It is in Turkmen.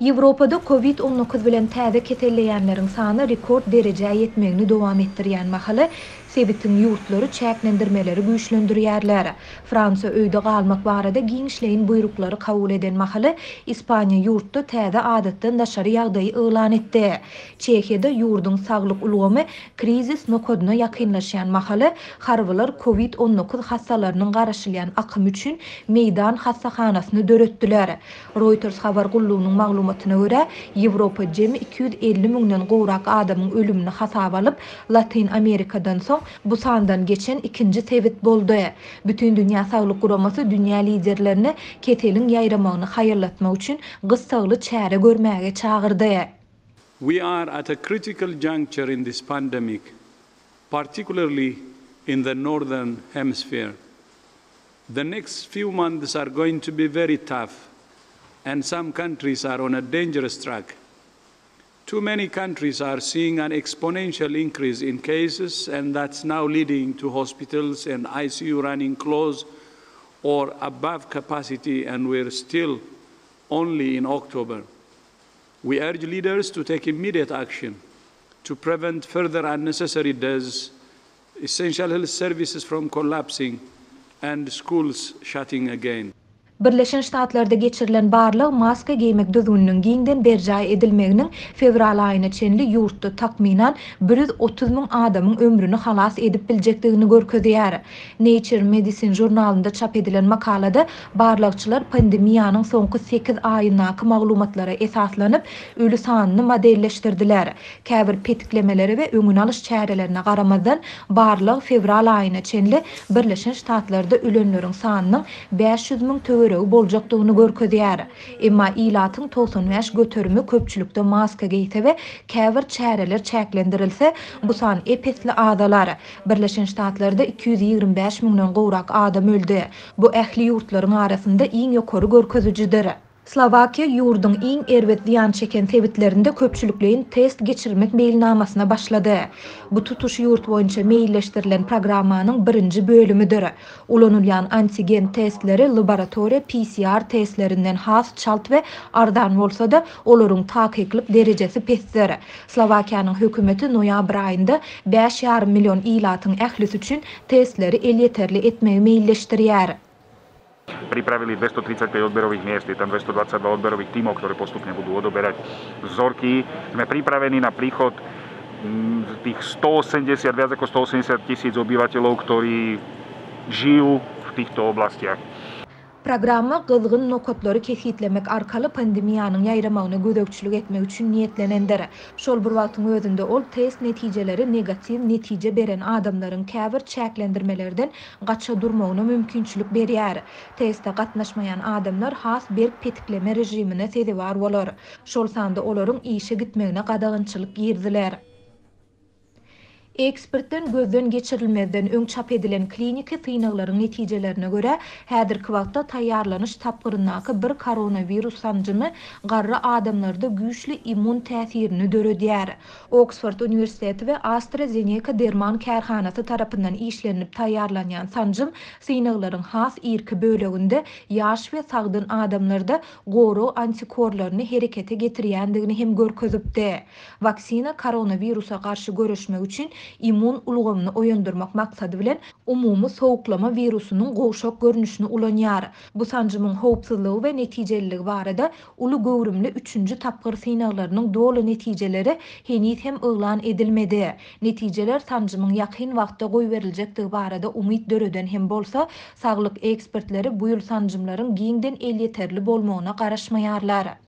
Ýewropada Covid 19 bilen täze keselleýänleriň sany rekord derejä ýetmegini dowam etdirýän mahaly, sebitiň ýurtlary çäklendirmeleri güýçlendirýärler. Fransiýa öýde galmak barada giňişleýin buýruklary kabul eden mahaly, Ispaniýa ýurtda täze adatdan daşary ýagdaýy yglan etdi. Çehiýada ýurduň saglyk ulgamy krizis nokadyna ýakynlaşýan mahaly, harbylar Covid 19 hassalarynyň garaşylýan akymy üçin meýdan hassahanasyny döretdiler. Reuters habar gullugynyň maglumatyna görä, Ýewropa jemi 250 müňden gowrak adamyň ölümini hasaba alyp, Latyn Amerikadan soň bu sandan geçen ikinji sebit boldy. Bütindünýä Saglyk Guramasy dünýä liderlerini keseliň ýaýramagyny haýallatmak üçin gyssagly çäre görmäge çagyrdy. We are at a critical juncture in this pandemic, particularly in the northern hemisphere. The next few months are going to be very tough, and some countries are on a dangerous track. Too many countries are seeing an exponential increase in cases, and that's now leading to hospitals and ICU running close or above capacity, and we're still only in October. We urge leaders to take immediate action to prevent further unnecessary deaths, essential health services from collapsing, and schools shutting again. Birleşen Ştatlarda geçirilen barlag maska geýmek düzgüniniň giňden berjaý edilmeginiň fewral aýyna çenli ýurtda takmynan 130 müň adamyň ömrüni halas edip biljekdigini görkezýär. Nature Medicine žurnalynda çap edilen makalada barlagçylar pandemiýanyň soňky sekiz aýyndaky maglumatlara esaslanyp, öli sanyny modelleşdirdiler. Käbir petiklemelere we öňüni alyş çärelerine garamazdan, barlag fewral aýyna çenli Birleşen Ştatlarda ölenleriň sanynyň 500 müň töweregi boljakdygyny görkezýär. Emma ilatyň 95 göterimi köpçülikde maska geýse we käbir çäreler çäklendirilse, bu san ep-esli azalar. Birleşen Ştatlarda 225 müňden gowrak adam öldi. Bu ähli ýurtlaryň arasynda iň ýokary görkezijidir. Slowakiýa ýurduň iň erbet zyýan çeken sebitlerinde köpçülikleýin test geçirmek meýilnamasyna başlady. Bu tutuş ýurt boýunça meýilleşdirilen programmanyň birinji bölümidir. Ulanylýan antigen testleri laboratoriýa PCR testlerinden has çalt we arzan bolsa-da, olaryň takyklyk derejesi pesdir. Slowakiýanyň hökümeti noýabr aýynda bäş ýarym million ilatyň ählisi üçin testleri elýeterli etmegi meýilleşdirýär. Pripravili 235 odberových miest, je tam 222 odberových tímov, ktoré postupne budú odoberať vzorky. Sme pripravení na príchod tých 180, viac ako 180 tisíc obyvateľov, ktorí žijú v týchto oblastiach. Programma gyzgyn nokatlary kesgitlemek arkaly pandemiýanyň ýaýramagyna gözegçilik etmek üçin niýetlenendir. Şol bir wagtyň özünde ol test netijeleri negatiw netije beren adamlaryň käbir çäklendirmelerden gaça durmagyna mümkinçilik berýär. Teste gatnaşmaýan adamlar has berk petikleme režimine sezewar bolar. Şol sanda olaryň işe gitmegine gadagançylyk giriziler. Ekspertden gözden geçirilmezden öň çap edilen kliniki synaglaryň netijelerine görä, häzirki wagtda taýýarlanyş tapgyryndaky bir koronawirus sanjymy garry adamlarda güýçli immun täsirini döredýär. Oksford uniwersiteti we AstraZeneca derman kärhanasy tarapyndan işlenilip taýýarlanýan sanjym synaglaryň has irki böleginde ýaş we sagdyn adamlarda gorag antikorlaryny herekete getirýändigini hem görkezipdi. Waksina koronawirusa garşy göreşmek üçin immun ulgamyny oýandyrmak maksady bilen umumy sowuklama wirusynyň gowşak görnüşini ulanýar. Bu sanjymyň howpsuzlygy we netijeliligi barada uly göwrümli üçünji tapgyr synaglarynyň doly netijeleri heniz hem yglan edilmedi. Netijeler sanjymyň ýakyn wagtda goýberiljekdigi barada umyt döreden hem bolsa, saglyk ekspertleri bu ýyl sanjymlaryň giňden elýeterli bolmagyna garaşmaýarlar.